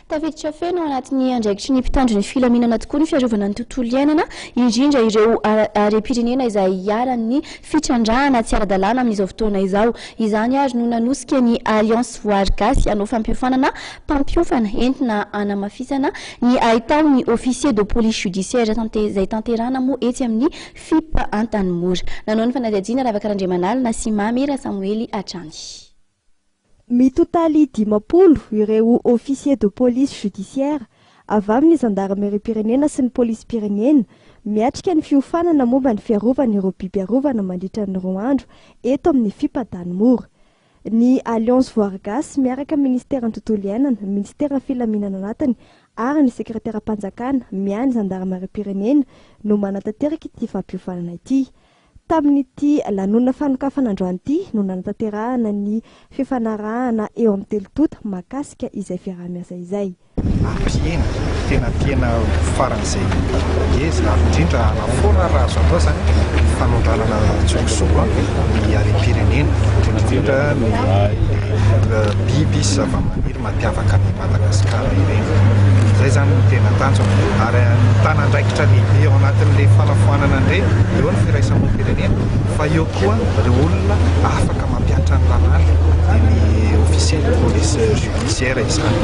Tafiditra feno ao anatin'ny andraikitry ny mpitandro ny filaminana tokoa ny fiarovana ny tontolo iainana, indrindra ireo harem-pirenena izay iharan'ny fitrandrahana tsy ara-dalàna amin'izao fotoana izao. Izany ary no nanosika ny Alliance Voary Gasy hanao fampiofanana mpampiofana entina hanamafisana ny haitaon'ny Officier de Police Judiciaire izay tanterahana moa etsy amin'ny FIP Antanimora. Nanao ny fanadihadiana Ravaka Randriamanalina sy Mamy Rasamoely hatrany. Mitotaly 50 ireo Officiers de Police Judiciaire avy amin'ny Zandarimeriam-pirenena sy ny Polisim-pirenena miatrika ny fiofanana momba ny fiarovana ireo biby arovana mandritra ny 2 andro eto amin'ny FIP Antanimora. Ny Alliance Voary Gasy miaraka amin'ny Minisiteran'ny Tontolo Iainana, Minisiteran'ny Filaminana Anatiny ary ny Sekreteram-panjakana miahy ny Zandarimariam-pirenena no manatanteraka ity fampiofanana ity. Tamin'ity lanonana fanokafana androany ity no nanatanterahana ny fifanarahana eo amin'ny telo tonta mahakasika izay fiaraha-miasa izay. Hampihena, tena hampihena faran'izay ngeza ary indrindra hanafoana raha azo atao izany ny fanondranana an-tsokosoko ny harem-pirenena, indrindra indrindra ny biby sy zavamaniry mampiavaka an'i Madagasikara ireny. Izay izany no tena tanjona ary mitana andraikitra lehibe ao anatin'ilay fanafoanana an'ireny, eo ny firaisamonim-pirenena fa eo koa ireo olona afaka mampihatra ny lalàna dia ny officier de police judiciaire izany.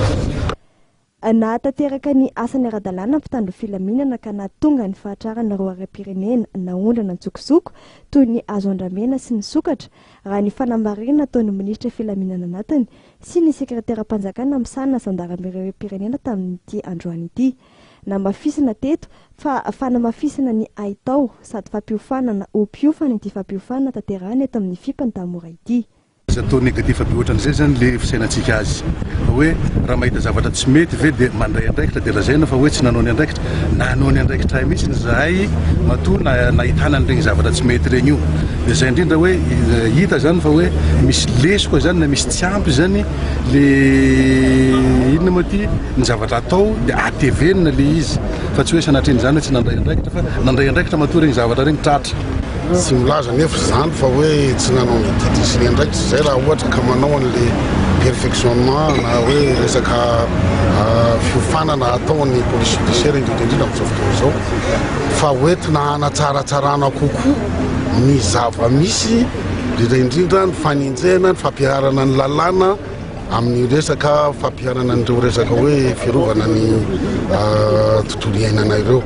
Nahatanteraka ny asany ara-dalàna ny mpitandro filaminana ka nahatonga ny fahatrarana ireo harem-pirenena naondrana an-tsokosoko toy ny hazo andramena sy ny sokatra, raha ny fanamarihana nataon'ny minisitra filaminana anatiny sy ny sekreteram-panjakana misahana zandarimeriam-pirenena tamin'ity androany ity. Namafisina teto fa fanamafisana ny haitao sady fampiofanana ho mpiofana ity fampiofanana tanterahina eto amin'ny FIP Antanimora ity. Aza atao négatif be ohatran'izay zany le fisainantsika azy fa hoe raha mahita zavatra tsy mety ve dia mandray andraikitra dia lazaina fa hoe tsy nanao ny andraikitra. Nanao ny andraikitray mihitsy zahay matoa nahitana an'ireny zavatra tsy mety ireny io. Dia izay indrindra hoe hita zany fa hoe misy lesoka zany na misy tsy ampy zany le inona moa ty ny zavatra atao dia atevenina le izy fa tsy hoe sanatrian'izany hoe tsy nandray andraikitra fa nandray andraikitra matoa ireny zavatra ireny tratra. Tsy milaza anefa izany fa hoe tsy nanao ny adidy sy ny andraikitra izay raha ohatra ka manao an'le perfectionnement na hoe resaka fiofanana ataon'ny police judiciaire indrindra indrindra amin'izao fotoana izao fa hoentina hanatsaratsarana kokoa ny zava-misy indrindra indrindra ny fanenjehana ny fampiharana ny lalàna amin'ny resaka fampiharana an'ireo resaka hoe fiarovana ny tontolo iainana ireo.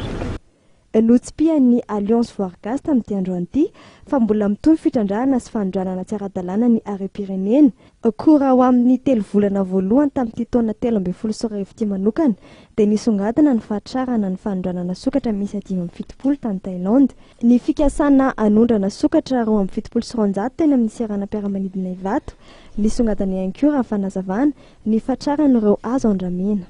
Notsipihan'ny Alliance Voary Gasy tamin'ity androany ity fa mbola mitohy ny fitrandrahana sy fanondranana tsy ara-dalàna ny harem-pirenena. Koa raha ho amin'ny telo volana voalohany tamin'ity taona 2013 ity manokana dia nisongadina ny fahatrarana ny fanondranana sokatra miisa 75 tany Thaïlande, ny fikasana hanondrana sokatra 272 teny amin'ny seranam-piaramanidina Ivato, nisongadina ihany koa raha ny fanazavana, ny fahatrarana ireo hazo andramena.